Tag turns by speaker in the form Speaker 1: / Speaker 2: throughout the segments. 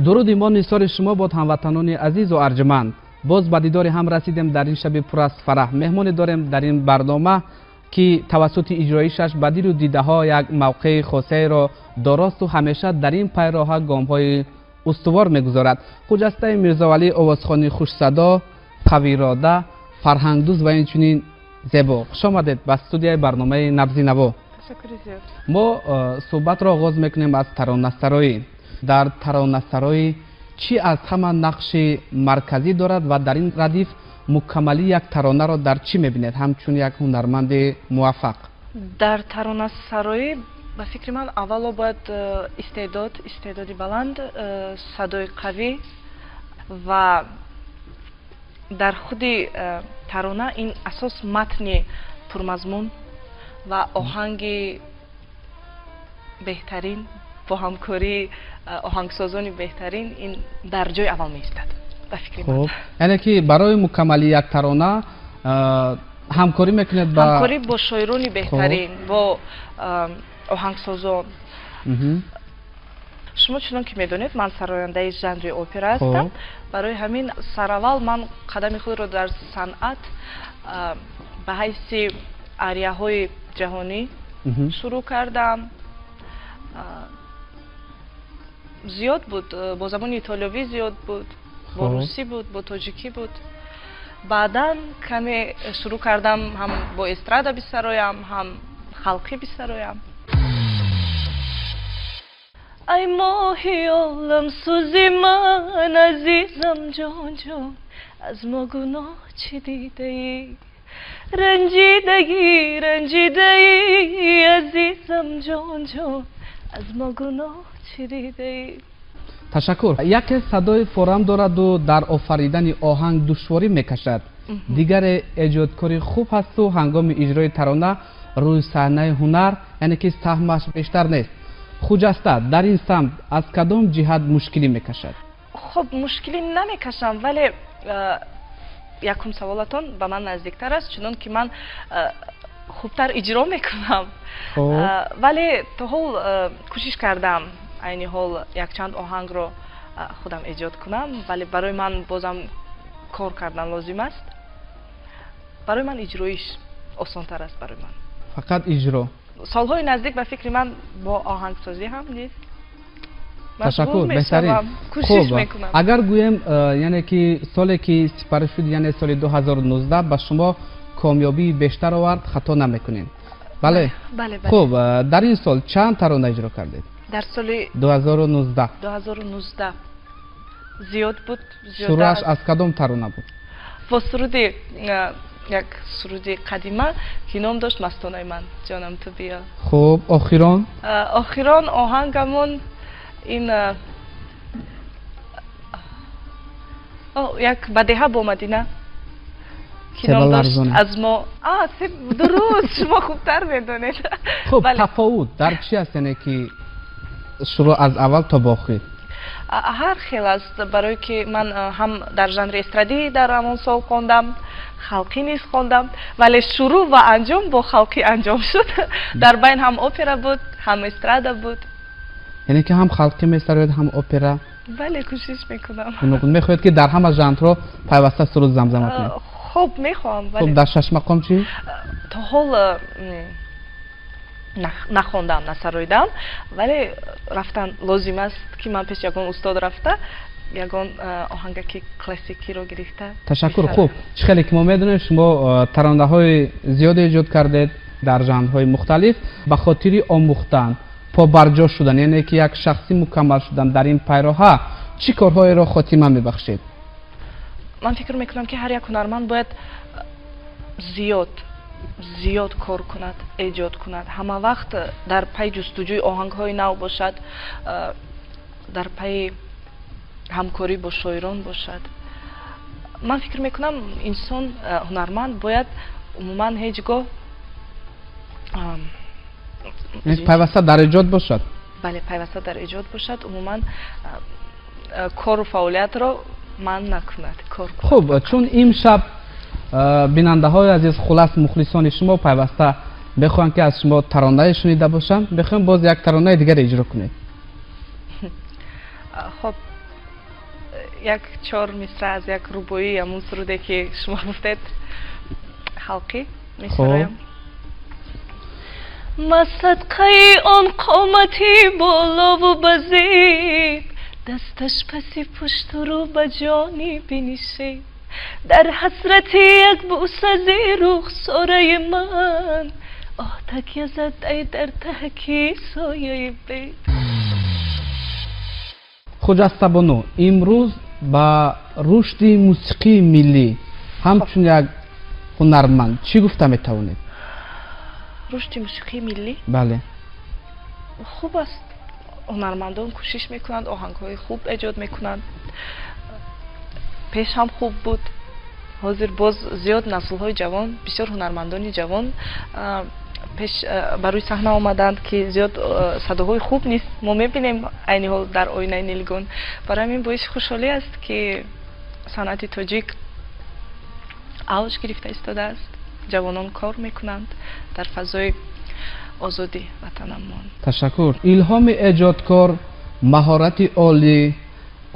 Speaker 1: Дуруди мо нисори шумо бод, ҳамватанони азизу арҷманд. Боз ба дидори ҳам расидем дар ин шаби пур аз фараҳ. Меҳмоне дорем дар ин барнома, ки тавассути иҷроишаш ба дилу дидаҳо як мавқеи хосаеро доросту ҳамеша дар ин пайроҳа гомҳои устувор мегузорад. Хуҷастаи Мирзовалӣ, овозхони хушсадо, қавиирода, фарҳангдӯст ва инчунин зебо. Хуш омадед ба студияи барномаи «Набзи наво».
Speaker 2: Ташаккури зиёд.
Speaker 1: Мо суҳбатро оғоз мекунем аз таронасароӣ. Дар таронасароӣ чӣ аз ҳама нақши марказӣ дорад ва дар ин радиф мукаммалии як таронаро дар чӣ мебинед ҳамчун як ҳунарманди муваффақ?
Speaker 2: Дар таронасароӣ, ба фикри ман, аввало бояд истеъдод, истеъдоди баланд, садои қавӣ ва дар худи тарона ин асос матни пурмазмун ва оҳанги беҳтарин бо ҳамкории оҳангсозони беҳтарин, ин дар ҷои аввал меистад, ба фикри ман.
Speaker 1: Хуб, яъне ки барои мукаммалии як тарона ҳамкорӣ мекунед ба
Speaker 2: Ҳамкорӣ бо шоирони беҳтарин, бо оҳангсозон. Шумо чунон ки медонед, ман сарояндаи жанри опера ҳастам. Барои ҳамин сараввал ман қадами худро дар санъат ба ҳайси арияҳои ҷаҳонӣ шурӯъ кардам. Зиёд буд, бо забони итолиёвӣ зиёд буд, бо русӣ буд, бо тоҷикӣ буд. Баъдан каме шурӯъ кардам ҳам бо эстрада бисароям, ҳам халқӣ бисароям. Ай моҳи олам, сӯзи ман, азизам, ҷон, ҷон, аз мо гуноҳ чӣ дидаӣ, ранҷидагӣ, ранҷидаӣ? Азизам, ҷон, ҷон, аз мо гуноҳ чӣ дидаӣ?
Speaker 1: Ташаккур. Яке садои форам дораду дар офаридани оҳанг душворӣ мекашад, дигаре эҷодкори хуб ҳасту ҳангоми иҷрои тарона рӯи саҳнаи ҳунар, яъне ки саҳмаш бештар нест. Хуҷаста дар ин самт аз кадом ҷиҳат мушкилӣ мекашад?
Speaker 2: Хуб, мушкилӣ намекашам, вале якум саволатон ба ман наздиктар аст, чунон ки ман хубтар иҷро мекунам. Вале то ҳол кӯшиш кардам айни ҳол якчанд оҳангро худам эҷод кунам, вале барои ман бозам кор кардан лозим аст. Барои ман иҷроиш осонтар аст барои ман.
Speaker 1: Фақат иҷро.
Speaker 2: Солҳои наздик, ба фикри ман, бо оҳангсозӣ ҳам низ
Speaker 1: Ташаккур, беҳтарин.
Speaker 2: Кӯшиш мекунам.
Speaker 1: Агар гӯем, яъне ки соле ки сипарӣ шуд, яъне соли 2019 ба шумо комёбии бештар овард, хато намекунем, бале?
Speaker 2: Бале.
Speaker 1: Хуб, дар ин сол чанд тарона иҷро кардед?
Speaker 2: Дар соли
Speaker 1: 2019.
Speaker 2: 2019 зиёд буд.
Speaker 1: Шурӯъаш аз кадом тарона буд?
Speaker 2: Бо суруди, як суруди қадима, ки ном дошт «Мастонаи ман, ҷонам, ту биё».
Speaker 1: Хуб, охирон?
Speaker 2: Охирон оҳангамон ин як бадеҳа бо Мадина, ки ном дошт «Аз мо». Дуруст, шумо хубтар медонед.
Speaker 1: Хуб, тафовут дар чи аст, яъне ки шурӯъ аз аввал то ба охир?
Speaker 2: Ҳар хел аст, барое ки ман ҳам дар жанри эстрадӣ дар ҳамон сол хондам, халқӣ низ хондам, вале шурӯъ ва анҷом бо халқӣ анҷом шуд. Дар байн ҳам опера буд, ҳам эстрада буд.
Speaker 1: Яъне ки ҳам халқӣ месароед, ҳам опера?
Speaker 2: Бале, кӯшиш мекунам.
Speaker 1: Мехоҳед, ки дар ҳама жанрҳо пайваста суруд замзама кунед?
Speaker 2: Хуб, мехоҳам.
Speaker 1: Хуб, дар шашмақом чӣ?
Speaker 2: То ҳол нахондам, насароидам, вале рафтан лозим аст, ки ман пеш ягон устод рафта, ягон оҳангаки классикиро гирифта.
Speaker 1: Ташаккур. Хуб, чӣ хеле ки мо медонем, шумо таронаҳои зиёде эҷод кардед дар жанрҳои мухталиф. Ба хотири омӯхтан, побарҷо шудан, яъне ки як шахси мукаммал шудан дар ин пайроҳа чӣ корҳоеро хотима мебахшед?
Speaker 2: Ман фикр мекунам, ки ҳар як ҳунарманд бояд зиёд зиёд кор кунад, эҷод кунад, ҳама вақт дар пайи ҷустуҷӯи оҳангҳои нав бошад, дар пайи ҳамкорӣ бо шоирон бошад. Ман фикр мекунам, инсон, ҳунарманд бояд умуман ҳеҷ гоҳ
Speaker 1: Пайваста дар эҷод бошад.
Speaker 2: Бале, пайваста дар эҷод бошад, умуман кору фаъолиятро манъ накунад, кор.
Speaker 1: Хуб, чун имшаб бинандаҳои азиз, хулас мухлисони шумо пайваста мехоҳанд, ки аз шумо таронае шунида бошанд, мехоҳем боз як таронаи дигар иҷро кунед.
Speaker 2: Хуб. Як чор мисра аз як рубоӣ, ҳамун суруде ки шумо гуфтед, халқӣ месароям. Ма садқаи он қомати болову базеб, дасташ паси пушту рӯ ба ҷони бинишеб, дар ҳасрати як бӯса зи рухсораи ман, оҳ такя зад ай дар таҳки сояи бед.
Speaker 1: Хуҷаста бону, имрӯз ба рушди мусиқии миллӣ ҳамчун як ҳунарманд чӣ гуфта метавонед?
Speaker 2: Рушди мусиқии миллӣ?
Speaker 1: Бале.
Speaker 2: Хуб аст. Ҳунармандон кӯшиш мекунанд, оҳангҳои хуб эҷод мекунанд. Пеш ҳам хуб буд, ҳозир боз зиёд наслҳои ҷавон, бисёр ҳунармандони ҷавон пеш ба рӯи саҳна омаданд, ки зиёд садоҳои хуб низ мо мебинем айни ҳол дар оинаи нилгун. Барои ҳамин боиси хушҳолӣ аст, ки санъати тоҷик авҷ гирифта истодааст, ҷавонон кор мекунанд дар фазои озоди ватанамон.
Speaker 1: Ташаккур. Илҳоми эҷодкор, маҳорати олӣ,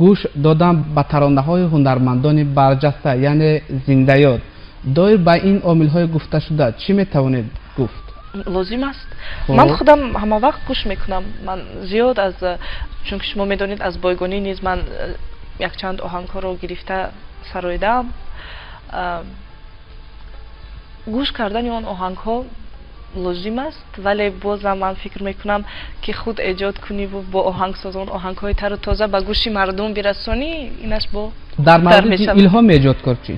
Speaker 1: гӯш додан ба таронаҳои ҳунармандони барҷаста, яъне зиндаёд. Доир ба ин омилҳои гуфташуда чӣ метавонед гуфт?
Speaker 2: Лозим аст. Ман худам ҳама вақт гӯш мекунам. Ман зиёд аз, чунки шумо медонед, аз бойгонӣ низ ман якчанд оҳангҳоро гирифта сароидаам. Гӯш кардани он оҳангҳо лозим аст, вале бозам ман фикр мекунам, ки худ эҷод куниву бо оҳангсозон оҳангҳои тару тоза ба гӯши мардум бирасонӣ, инаш бо
Speaker 1: Дар мавриди илҳоми эҷодкор чӣ?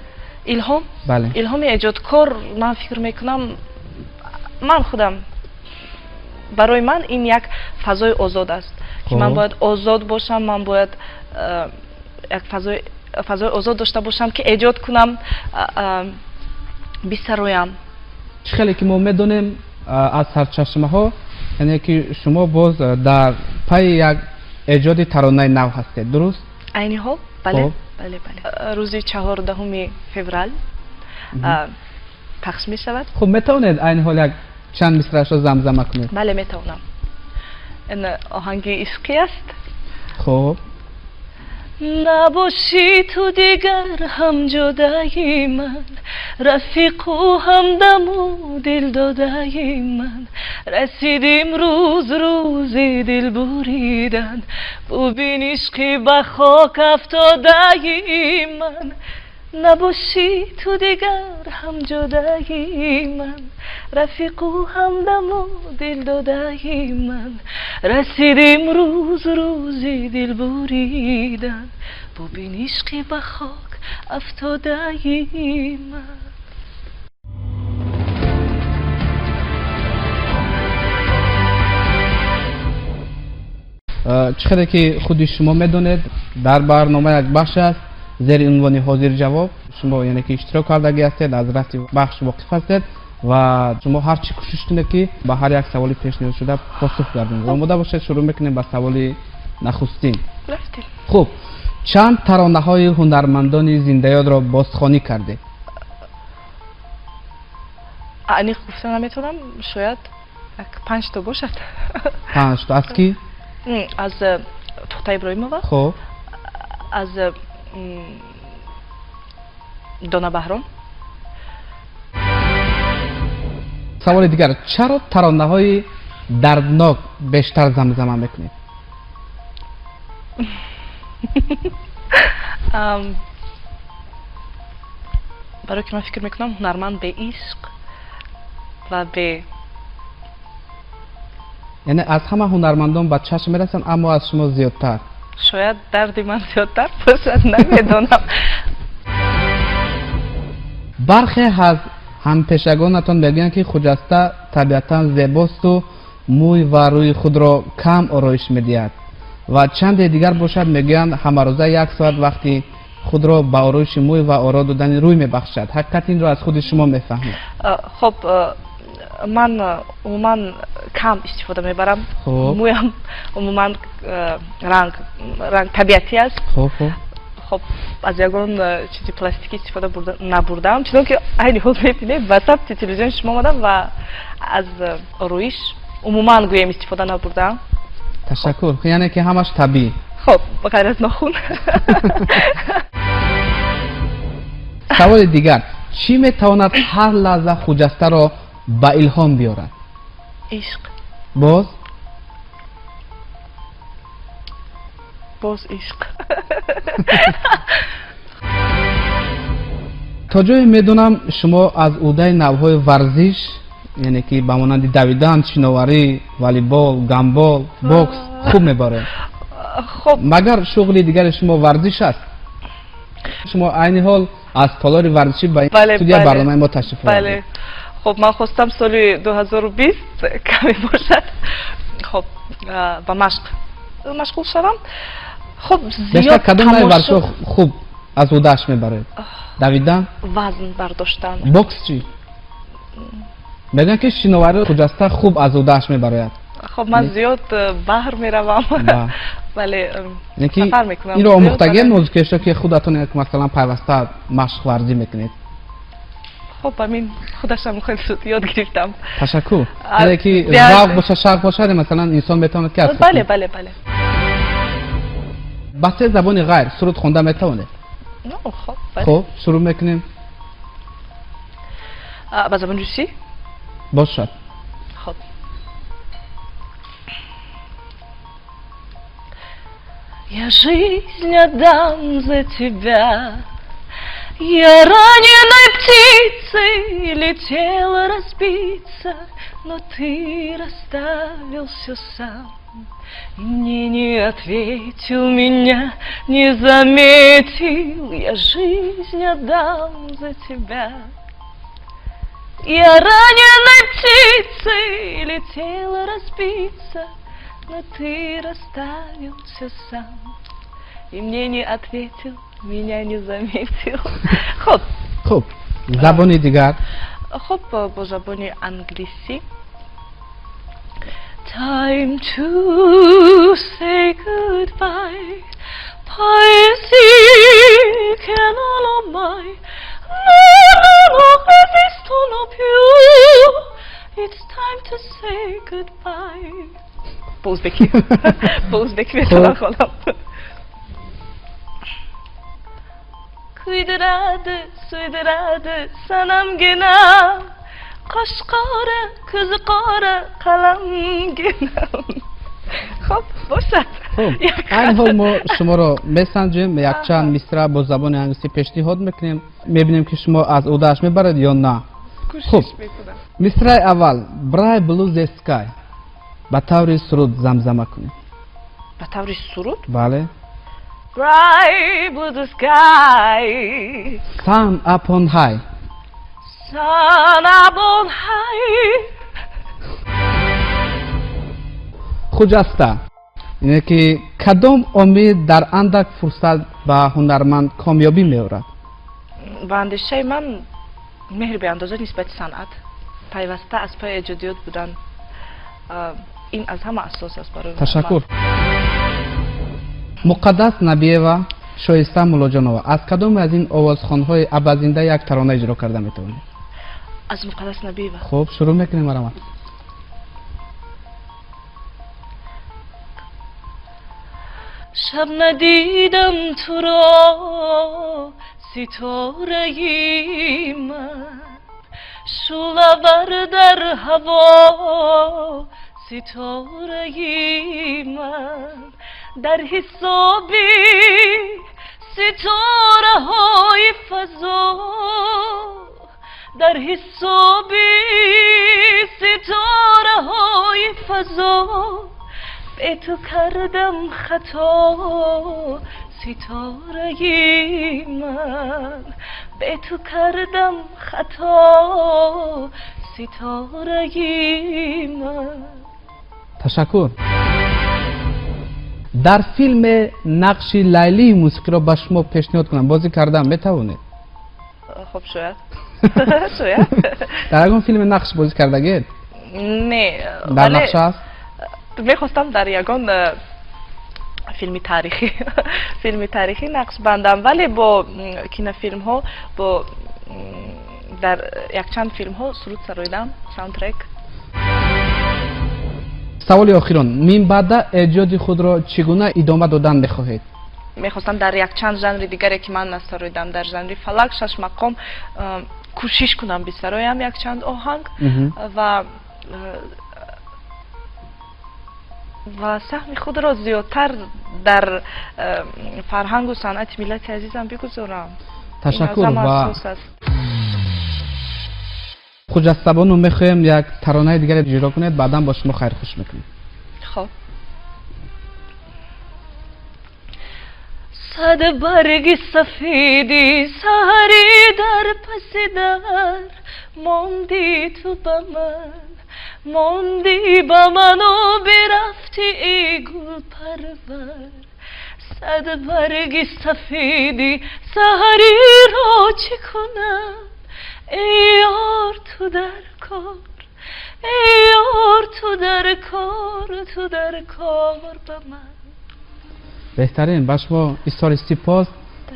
Speaker 2: Илҳом?
Speaker 1: Бале.
Speaker 2: Илҳоми эҷодкор, ман фикр мекунам, ман худам, барои ман ин як фазои озод аст, ки ман бояд озод бошам, ман бояд як фазои озод дошта бошам, ки эҷод кунам, бисароям.
Speaker 1: Чӣ хеле ки мо медонем аз сарчашмаҳо, яъне ки шумо боз дар пайи як эҷоди таронаи нав ҳастед, дуруст?
Speaker 2: Айни ҳол? Бале, бале, бале. Рӯзи 14 феврал пахш мешавад.
Speaker 1: Хуб, метавонед айни ҳол як чанд мисраашро замзама кунед?
Speaker 2: Бале, метавонам. Ин оҳанги ишқӣ аст.
Speaker 1: Хуб.
Speaker 2: Набошӣ ту дигар ҳамҷодаи ман, рафиқу ҳамдаму дилдодаи ман, расид имрӯз рӯзи дилбуридан, бубин ишқи ба хок афтодаи ман. Набошӣ ту дигар ҳамҷодаи ман, рафиқу ҳамдаму дилдодаи ман, расид имрӯз рӯзи дилбуридан, бубин ишқи ба хок афтодаи ман.
Speaker 1: Чӣ хеле ки худи шумо медонед, дар барнома як бахш аст зери унвони ҳозир ҷавоб. Шумо яъне ки иштирок кардагӣ ҳастед, аз рафти бахш воқиф ҳастед ва шумо ҳар чӣ кӯшиш кунед, ки ба ҳар як саволи пешниҳодшуда посух гардонед. Омода бошед, шурӯъ мекунем ба саволи нахустин.
Speaker 2: Рафтем.
Speaker 1: Хуб, чанд таронаҳои ҳунармандони зиндаёдро бозхонӣ кардед?
Speaker 2: Аниқ гуфта наметавонам, шояд як 5 то бошад.
Speaker 1: 5 то. Аз кӣ?
Speaker 2: Аз Тухта Иброҳимова.
Speaker 1: Хуб.
Speaker 2: Аз Дона Баҳром.
Speaker 1: Саволи дигар: чаро таронаҳои дарднок бештар замзама мекунед?
Speaker 2: Барои ки ман фикр мекунам, ҳунарманд бе ишқ ва бе
Speaker 1: Яъне аз ҳама ҳунармандон ба чашм мерасанд, аммо аз шумо зиёдтар.
Speaker 2: Шояд дарди ман зиёдтар бошад, намедонам.
Speaker 1: Бархе аз ҳампешагонатон мегӯянд, ки Хуҷаста табиатан зебосту мӯй ва рӯи худро кам ороиш медиҳад, ва чанде дигар бошад мегӯянд, ҳамарӯза як соат вақти худро ба ороиши мӯй ва оро додани рӯй мебахшад. Ҳақиқат инро аз худи шумо мефаҳмед.
Speaker 2: Хоб, ман умуман кам истифода мебарам. Мӯям умуман ранг табиатӣ аст. Хоб, аз ягон чизи пластикӣ истифода набурдаам, чунон ки айни ҳол мебинед, ба сабти телевизиони шумо омадам ва аз ороиш умуман гӯем истифода набурдаам.
Speaker 1: Ташаккур. Яъне ки ҳамаш табиӣ.
Speaker 2: Хуб, ғайр аз нохун.
Speaker 1: Саволи дигар: чӣ метавонад ҳар лаҳза Хуҷастаро ба илҳом биёрад?
Speaker 2: Ишқ.
Speaker 1: Боз?
Speaker 2: Боз ишқ.
Speaker 1: То ҷое медонам, шумо аз ӯҳдаи навъҳои варзиш, яъне ки ба монанди давидан, шиноварӣ, волейбол, гандбол, бокс хуб мебаред.
Speaker 2: Хуб,
Speaker 1: магар шуғли дигари шумо варзиш аст? Шумо айни ҳол аз толори варзишӣ ба студияи барномаи мо ташриф овардед.
Speaker 2: Хуб, ман хостам соли 2020 каме бошад, хуб, ба машқ машғул шавам. Хуб,
Speaker 1: зиёд кадом навъи варзишҳо хуб аз ӯҳдааш мебаред? Давидан?
Speaker 2: Вазн бардоштан.
Speaker 1: Бокс чӣ? Мегӯянд, ки шиноварӣ Хуҷаста хуб аз ӯҳдааш мебарояд.
Speaker 2: Хуб, ман зиёд баҳр меравам, бале, сафар мекунам.
Speaker 1: Инро омӯхтагиед нозукиашро, ки худатон масалан пайваста машқ варзӣ мекунед?
Speaker 2: Хуб, ҳамин худашам хеле зуд ёд гирифтам.
Speaker 1: Ташаккур. Яъне ки завқ боша, шавқ бошад, масалан инсон метавонад ки аз
Speaker 2: Бале, бале, бале.
Speaker 1: Ба се забони ғайр суруд хонда метавонед?
Speaker 2: Хуб, бале.
Speaker 1: Хуб, шурӯъ мекунем.
Speaker 2: Ба забони русӣ?
Speaker 1: Бошад.
Speaker 2: Хуб. Я жизнь отдам за тебя, я раненой птицей летела разбиться, но ты расставил все сам и мне не ответил, меня не заметил. Я жизнь отдам за тебя, я раненой птицей летела разбиться, но ты расставил все сам и мне не ответил, меня не заметил. Хуб.
Speaker 1: Хуб, забони дигар?
Speaker 2: Хуб, бо забони англисӣ. Time to say goodbye. Poesie che non ho mai, no, non resistono più. It's time to say goodbye. Ба узбекӣ. Ба узбекӣ метавонам хонам. Kuydiradi, suydiradi sanamginam, qosh qora, ko'zi qora qalamginam. Хуб, бошад.
Speaker 1: Хуб, айни ҳол мо шуморо месанҷем, якчанд мисра бо забони англисӣ пешниҳод мекунем, мебинем, ки шумо аз ӯҳдааш мебаред ё на. Хуб, мисраи аввал: Bright Blue the Sky. Ба таври суруд замзама кунем.
Speaker 2: Ба таври суруд?
Speaker 1: Бале.
Speaker 2: Bright blue the sky.
Speaker 1: Sun up on high.
Speaker 2: Sun up on high.
Speaker 1: Хуҷаста, ине ки кадом омил дар андак фурсат ба ҳунарманд комёбӣ меорад?
Speaker 2: Ба андешаи ман, меҳри беандоза нисбати санъат, пайваста аз пайи эҷодиёт будан, ин аз ҳама асос аст барои.
Speaker 1: Ташаккур. Муқаддас Набиева, Шоиста Муллоҷонова, аз кадоме аз ин овозхонҳои абазинда як тарона иҷро карда метавонед?
Speaker 2: Аз Муқаддас Набиева.
Speaker 1: Хуб, шурӯъ мекунем, марамат.
Speaker 2: Шаб надидам туро, ситораи ман, шӯълавар дар ҳаво, ситораи ман, дар ҳисоби ситораҳои фазо, дар ҳисоби ситораҳои фазо, бе ту кардам хато, ситораи ман, бе ту кардам хато, ситораи ман.
Speaker 1: Ташаккур. Дар филме нақши Лайлии мусиқиро ба шумо пешниҳод кунам, бозӣ кардан метавонед?
Speaker 2: Хуб, шояд, шояд.
Speaker 1: Дар ягон филме нақш бозӣ кардагед?
Speaker 2: Не.
Speaker 1: Дар нақша аст?
Speaker 2: Мехостам дар ягон филми таърихӣ, филми таърихӣ нақш бандам, вале бо кинофилмҳо, бо дар якчанд филмҳо суруд сароидам, саундтрек.
Speaker 1: Саволи охирон: минбаъда эҷоди худро чӣ гуна идома додан мехоҳед?
Speaker 2: Мехостам дар якчанд жанри дигаре, ки ман насароидам, дар жанри фалак, шашмақом кӯшиш кунам, бисароям якчанд оҳанг ва саҳми худро зиёдтар дар фарҳангу санъати миллати азизам бигузорам.
Speaker 1: Ташаккур. Ва Хуҷастабону, мехоҳем як таронаи дигаре иҷро кунед, баъдан бо шумо хайрхуш мекунем.
Speaker 2: Хоб. Сад барги сафеди саҳарӣ дар паси дар монди, ту ба ман монди, ба ману бирафти, эй гулпарвар. Сад барги сафеди саҳариро чӣ кунам, эй ёр, ту дар кор, эй ёр, ту дар кор, ту дар кор ба ман.
Speaker 1: Беҳтарин. Ба шумо изҳори сипос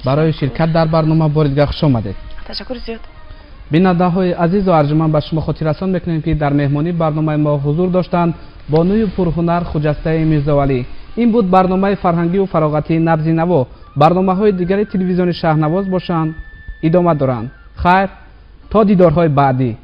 Speaker 1: барои ширкат дар барнома. Бори дигар хуш омадед.
Speaker 2: Ташаккури зиёд.
Speaker 1: Бинандаҳои азизу арҷуманд, ба шумо хотиррасон мекунем, ки дар меҳмонии барномаи мо ҳузур доштанд бонуи пурҳунар Хуҷастаи Мирзовалӣ. Ин буд барномаи фарҳангию фароғатии «Набзи наво». Барномаҳои дигари телевизиони «Шаҳнавоз» бошанд, идома доранд. Хайр, то дидорҳои баъдӣ.